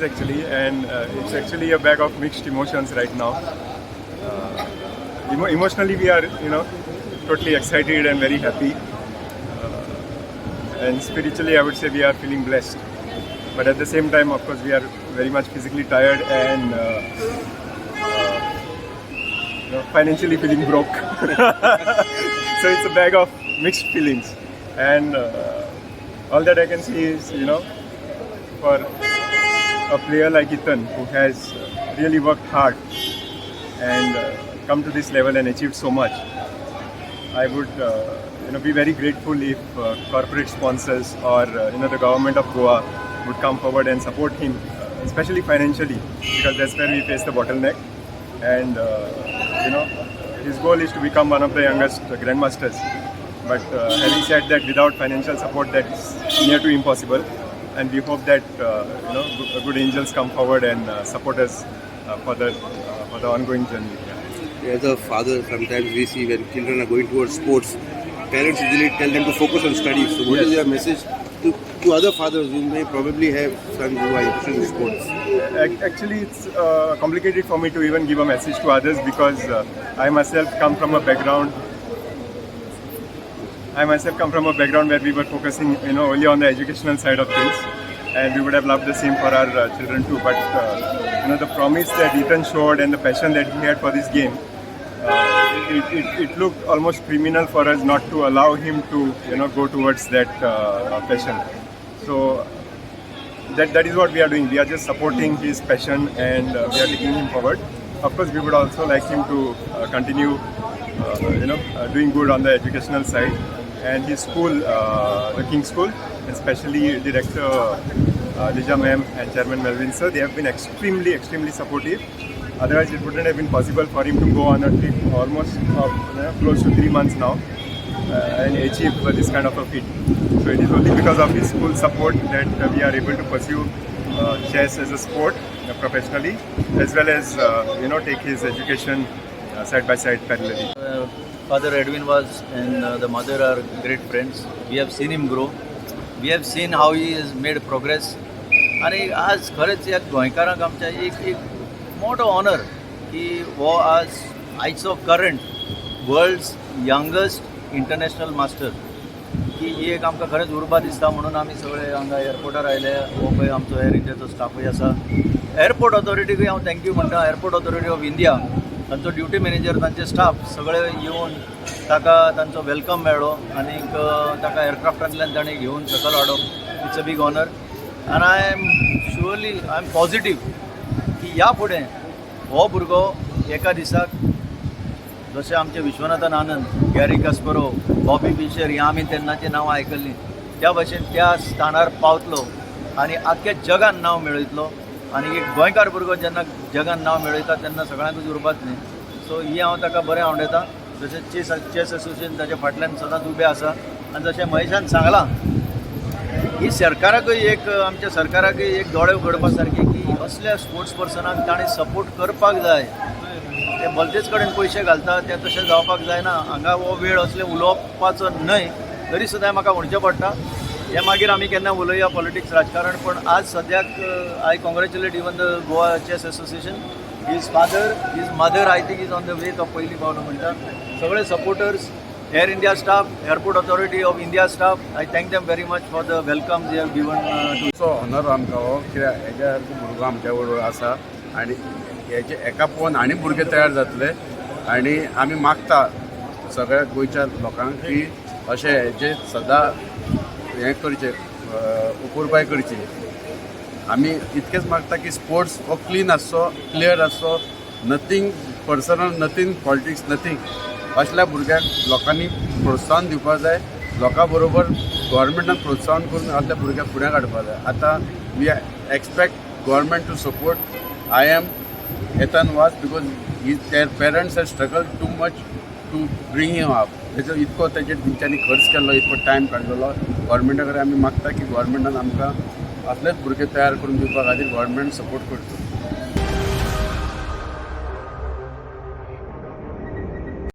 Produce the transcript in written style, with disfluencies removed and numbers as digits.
surprise actually, and it's actually a bag of mixed emotions right now. Emotionally, we are totally excited and very happy. And spiritually, I would say we are feeling blessed. But at the same time, of course, we are very much physically tired and financially feeling broke. So it's a bag of mixed feelings. And all that I can see is, for a player like Ethan, who has really worked hard and come to this level and achieved so much, I would be very grateful if corporate sponsors or the government of Goa would come forward and support him, especially financially, because that's where we face the bottleneck. And his goal is to become one of the youngest grandmasters. But having said that, without financial support, that is near to impossible. And we hope that good angels come forward and support us for the ongoing journey. Yeah. As a father, sometimes we see when children are going towards sports, parents usually tell them to focus on studies. So, what is your message to other fathers who may probably have sons who are interested in sports? Actually, it's complicated for me to even give a message to others because I myself come from a background. I myself come from a background where we were focusing only on the educational side of things, and we would have loved the same for our children too. But the promise that Ethan showed and the passion that he had for this game, it looked almost criminal for us not to allow him to go towards that passion. So that is what we are doing. We are just supporting his passion and we are taking him forward. Of course, we would also like him to continue, doing good on the educational side. And his school, the King's School, especially Director Lija ma'am and Chairman Melvin sir, they have been extremely, extremely supportive. Otherwise, it wouldn't have been possible for him to go on a trip almost close to 3 months now and achieve this kind of a feat. So it is only because of his full support that we are able to pursue chess as a sport professionally, as well as take his education side by side parallelly. Father Edwin Vaz and the mother are great friends. We have seen him grow. We have seen how he has made progress. आनी आज खरेंच ह्या गोंयकारांक आमच्या एक एक मोठो owner की हो आज आयचो current world's youngest international master की ही एक आमकां खरेंच उर्बा दिसता म्हणून आमी सगळे हांगा एअरपोर्टार आयले. हो पळय आमचो एअर इंडियाचो स्टाफूय आसा. एअरपोर्ट ऑथॉरिटीकूय हांव thank you म्हणटा. एअरपोर्ट ऑथॉरिटी ऑफ इंडिया, तांचो ड्युटी मॅनेजर, तांचे स्टाफ सगळे येवन ताका तांचो welcome मेळ्ळो आनीक ताका एअरक्राफ्टांतल्यान ताणें घेवन सकयल हाडप, it's a big honour. आनी I am surely, I am positive की ह्या फुडें हो भुरगो एका दिसाक जशे आमचे Viswanathan Anand, Gary Kasparov, Bobby Fischer हीं आमी तेन्नाची नांवां आयकल्लीं, त्या भशेन त्या स्थानार पावतलो आनी आख्ख्या जगान नांव मेळयतलो. आनी एक गोंयकार भुरगो जेन्ना जगान नांव मेळयता तेन्ना सगळ्यांकूच उरपात न्ही. सो ही हांव ताका बरें आवडयता. जशें चेस असोसिएशन ताच्या फाटल्यान सदांच उबें आसा आनी जशें महेशान सांगलां, ही सरकाराकूय एक, आमच्या सरकाराकूय एक दोळे उगडपा सारकी की असल्या स्पोर्ट्स पर्सनाक ताणें सपोर्ट करपाक जाय. ते भलतेच कडेन पयशे घालता, ते तशें जावपाक जायना. हांगा हो वेळ असले उलोवपाचो न्हय, तरी सुद्दां म्हाका म्हणचें पडटा हें. मागीर आमी केन्ना उलोवया पॉलिटिक्स, राजकारण. पण आज सद्याक I congratulate even the Goa Chess Association, his father, his mother, I think is on the way, तो पयलीं पावलो म्हणटा. सगळे supporters, Air India staff, Airport Authority of India staff, I thank them very much for the welcome they have given to चो owner आमकां हो, कित्याक हेज्या सारको भुरगो आमच्या बरोबर आसा आनी हेजे एका पळोवन आनी भुरगे तयार जातले. आनी आमी मागता सगळ्या गोंयच्या लोकांक की अशें हेजे सदां हें करचें, अपुरबाय करची. आमी इतकेंच मागता की स्पोर्ट्स हो क्लीन आसचो, क्लियर आसचो, nothing personal, nothing politics, nothing. असल्या भुरग्यांक लोकांनी प्रोत्साहन दिवपाक जाय. लोकां बरोबर गव्हर्मेंटान प्रोत्साहन करून असल्या भुरग्यांक फुडें काडपाक जाय. आतां we expect government to support IM Ethan Vaz because he their parents have struggle too much to bring him up. तेजो इतको तेजेर तेंच्यांनी खर्च केल्लो, इतको टायम काडलेलो. गव्हर्मेंटा कडेन आमी मागता की गव्हर्मेंटान आमकां असलेच भुरगे तयार करून दिवपा खातीर गव्हर्मेंट सपोर्ट करचो.